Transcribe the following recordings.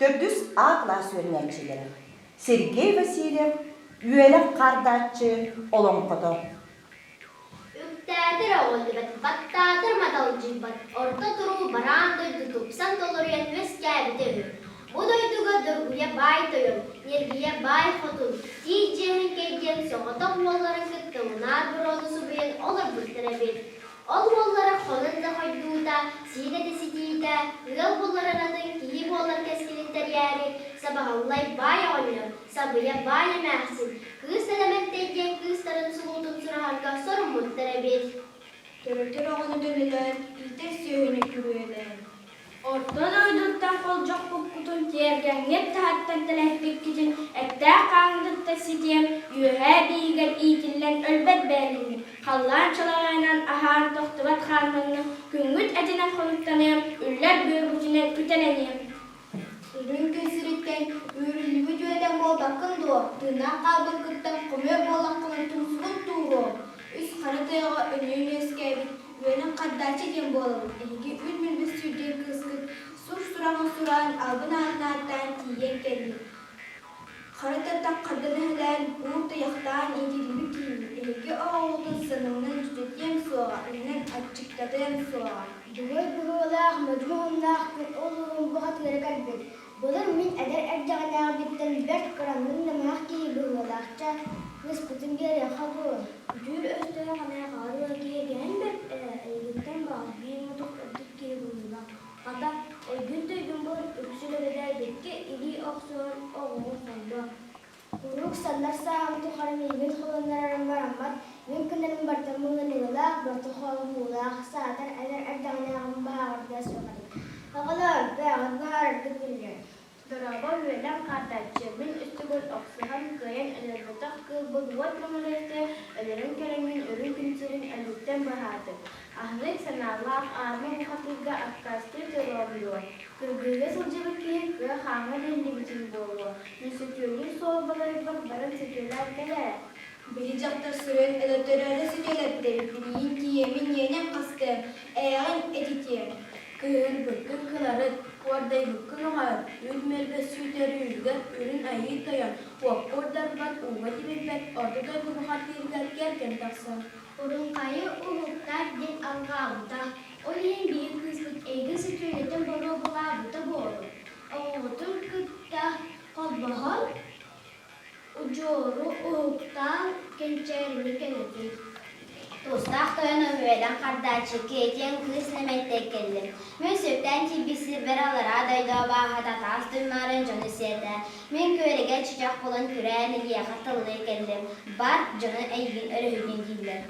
Төрдүс А кылаас үөрэнээччилэрэ Сергей Васильев Үөлэх хаардааччы олоҥхото. Үктээтэр оҕоллубат, баттаатар маталдьыйбат, орто туруу бараан дойду тупсан толоруйан үөскээбитэ үһү. Бу дойдуга доргуйа баай тойон, ньиргийэ баай хотун, тиит дьиэһиҥкэй диэн соҕотох уолларын кытта унаар буруону субуйан олорбуттар эбит. Ол уоллара хонон да хойдуута, сиин этэ ситиитэ, ыал булларан атын киһи буолар кэскилин тэрийээри, Сабаҕаллай баай оҕонньор, Сабыйа баай эмээхсин, Кыыс Тэлэмэнтэй диэн кыыстарын сулуутун сураһарга соруммуттар эбит. Төрөтөр оҕону дөлөлөөн, иитэр сүөһүнү күрүөлээн. Орто дойдуттан холдьохпуккутун тиэргэҥҥит таһыттан тэлэһиппиккитин эттээх хааҥҥытыттан ситиэм, үөһээ бииһигэр иитиллэн өлбөт бэйэлэнним, халлаан чалаҕайынан аһаан тохтубат хааннанным, күҥҥүт этинэн хонуктаныам, үллэр бүөргүтүнэн үтэлэниэм. Үрүҥ күн сириттэн үүрүллүбүт үөдэн буолбаккын дуо, тыыннаах хаалбыккыттан хомуйар буоллаххына тумсугун тууруом. Үс хара тыаҕа өнүйэн үөскээбит үөнүн хардааччы диэн буолабын, эһиги үн мүлбүс сүүрдэн кыыскыт сур сураҕын сураан, албын аатын ааттаан тиийэн кэллим. Хара тыаттан хардан эһэлээн, буур тайахтаан иитиллибит киһибин, эһиги оҕоҕутун санымынан дьүдьэтиэм суоҕа, иннэн аччыктатыам суоҕа. Дьоһуой быһыылаах, модьу муһуннаах күн ол уолум бухатыыра кэлбит. Былыр мин эдэр эрдэҕинээҕибиттэн бэрт кыраммын намыһах киһи быһыылаахча, кыыспытын биэриэххэ дуо? Дьүүл өстөөх эмээхаҕар ыал киһиргээн бэрт ээ, эйигиттэн баҕар биир мутук үрдүк киһи быһыылаах. Хата, өйгүн-төйгүн булан үксүн эбэтээбиккэ илии охсуһан оҕоҕун холбоо. Куруук саннар сааһым тухары миигин холуннарарым бараммат, мин гынарым барыта мыҥаныылаах, барыта хоһуулаах, саатар эдэр эрдэҕинээҕим баһааҕырдыа суох этим. Оҕолоор, бэйэҕит быһаараргыт биллэр. Дорообо үөлэм хаардааччы, мин үстүгүн охсуһан кыайан өлөрбөтөх кыылбын уот мөҥүрүөтэ өлөрөн кэлэммин үрүҥ күн сирин өлүүттэн быһаатым. Аһынык санаалаах аарма бухатыырга аккаастыы туруом дуо? Кыргыыга сылдьыбыт киһи кыа хааҥҥа биллибитин буолуо, мин сөтүөлүүр суолбаларбар баран сөтүөлээн кэл ээ. Били дьахтар сүрүн өлөттөрөөрү сөтүөлэппит эбит, билигин тиийэммин иэнэн хастыам, ээҕин этитиэм. Кыыһырбыккын кыларыт, уордайбыккын оҕойор, үүт мөлбөс сүүйтэрүүрүгэр үрүҥ айыы тойон, уокка уурдарбат, ууга тимирбэт, орто дойду бухатыырыгар кэргэн тахсар. Урунхайы уһуктар диэн алҕаабыта, ол иһин биһиги кыыспыт эйигин сөтүөлэтэн боруобалаабыта буолуо. Оҕоҕутун кытта холбоһон, удьуору уһуктаан кэнчээрини кэнэтин. Тустаах тойон үөлэн хардааччы Киэтиэн кыыс нэмэнтэй кэллим. Мин сүртээн тиийбит сирбэр аллараа дойду абааһыта таас туймаарын дьону сиэтэ. Мин күөрэгэй чычах булан күрээн эйиэхэ тыллыы кэллим. Бар, дьону эйигин өрүһүйдүн дииллэр.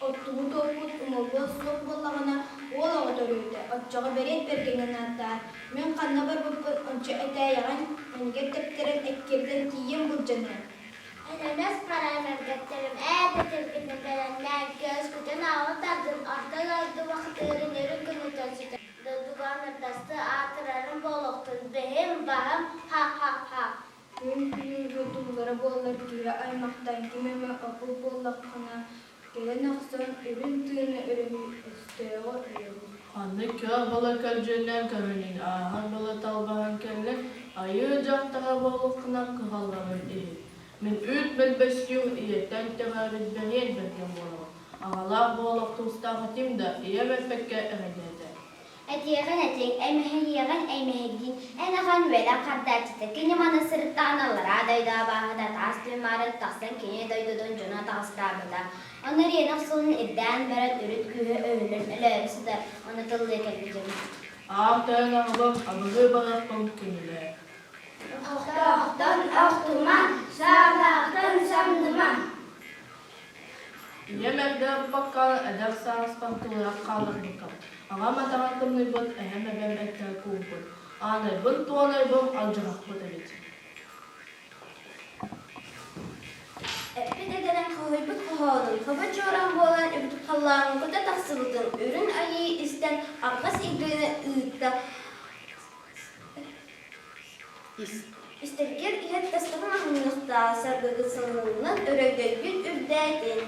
Оттубут уоппут умуллуо суох буоллаҕына, уол оҕо төрүүтэ, оччоҕо бэриэт бэргэҥҥин ааттаар, мин ханна барбыппын ончу этээйэҕин, иннигэр тэптэрэн эккирдэн тиийэн былдьаныам. Элэмэс хараанаргаттарым ээ тэтэргитин бэлэмнээн, көөскүтүн аҕа тардын, орто дойду бахтыырын өрүн күнүтэн сүтэр. Дойдуга нардасты аатырарым буолуохтун, бэһим, баһым, ха-ха-ха. Күн күнүгү туллара буоллар киһи аймахтан ким эмэ оппут буоллаххына, кэлэн охсон үрүҥ тыыны өрүһүй, өстөөҕү өлөрүй. Ханнык кыах бала көлдьүннээн көрүнүн ааһар бала талбаһан кэллэ, айыы дьахтара буоллаххына кыһалларын иһит. Мин үүт мөлбөстүүр ийэттэн төрөөбүт бэриэт бэргэн буолабын. Аҕалаах буолуох тустаах этим да, ийэм эппэккэ эрэйдээтэ. Этиэҕин этиҥ, эймэһийиэҕин эймэһийдин, эн ахан үөлэн хардааччыта кини маны сырыттаҕына аллараа дойду абааһыта таас туймаарын тахсан кини дойдутун дьоно таҕыстаабыта. Ону Рена охсуһун ирдээн баран үрүт күүһэ өһүллэн өлөөрү сытар, ону тыллыы кэлбитим. Аам тойон аҕабым абыһыы барахпын күнүлээ. Охтоохтон охтума, саалаахтан самныма. Ийэм эрдэ ылбакка, эдэр сааспар тулуйах хаалларбыккам. Аҕам атаҕар тымныйбыт, эһэм эбэм этэ куурбут. Аанайбын туонайбын алдьархаппыт эбит. Эппит этэрин хоһуйбут хоһоонун, хобо чуораан буолан үрдүк халлааҥҥа көтө тахсыбытын үрүҥ айыы истэн арҕас илгийэ ыытта. Истэргэр иһэр тастаҕын аһыныахтаа, саргыгыт салгынынан өрөгөйгүт үрдээтин.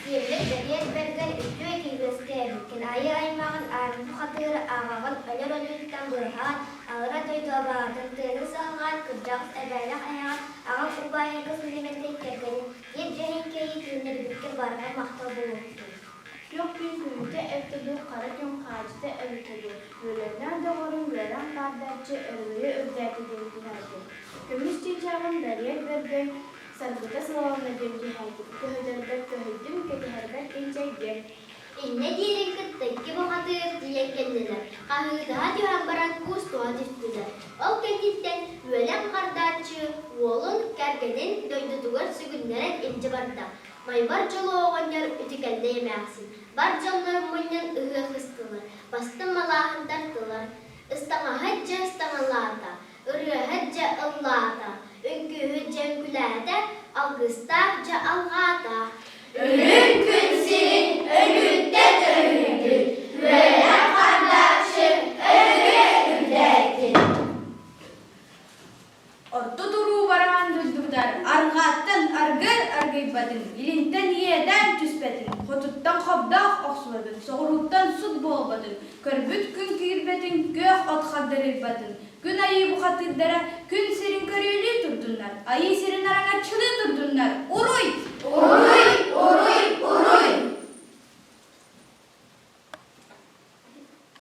Сиэммит Бэриэт Бэргэн үтүө киһи үөскээбиккин, айыы аймаҕын аарыма хатыыры аҕаҕын өлөр өлүүттэн быыһаан, аллара дойду абаҕатын тыаны саҕалаан, кырдьаҕас эбээлээх эһэҕин, аҕам убайыгыс Лимэнтэй кэргэнин, диэн дьэһин кэйии түүннэрбиккэ барҕа махтал буолуохтун. Күөх күн күлүүтэ эбитэ дуу, хара күн хаадьыта эбитэ дуу, үөлэннээх доҕорум үөрэн хаардааччы өрөгөйө үрдээтэ диэн түһээтим. Көмүс чыычааҕым Бэриэт Бэргэн саргыта сылаланна диэн түһээтим. Көһүтэрбэр көһүйдүм, кэтэһэрбэр кинчэйдим. Иннэ диирин кытта икки бухатыыр тиийэн кэллилэр, хаһыытаһа түһэн баран куустуһа түстүлэр. Ол кэнниттэн үөлэн хардааччы уолун кэргэнин дойдутугар сүгүннэрэн илдьэ барда. Майбар дьолу оҕонньор үтүкэллэй эмээхсин, бар дьоннорун мунньан ыһыах ыстылар, бастыҥ малааһын тартылар. Ыстаҥаһыт дьэ ыстаҥалаата, ырыаһыт дьэ ыллаата, үҥкүүһүт дьэ үҥкүүлээтэ, алгыстаах дьэ алҕаата. Үрүҥ күн сирин өлүүттэн өрүһүйдүн, үөрэх хардааччы өлүгэ үрдээтин. Орто туруу бараан дойдубутар арҕааттан аргыар аргыйбатын, илинтэн иэдээн түспэтин, хотуттан хобдоох охсубатын, соҕурууттан сут буолбатын, көрбүт күн киирбэтин, күөх от хагдарыйбатын, күн айыы бухатыырдара күн сирин көрүөлүү турдуннар, айыы сирин араҥаччылыы турдуннар.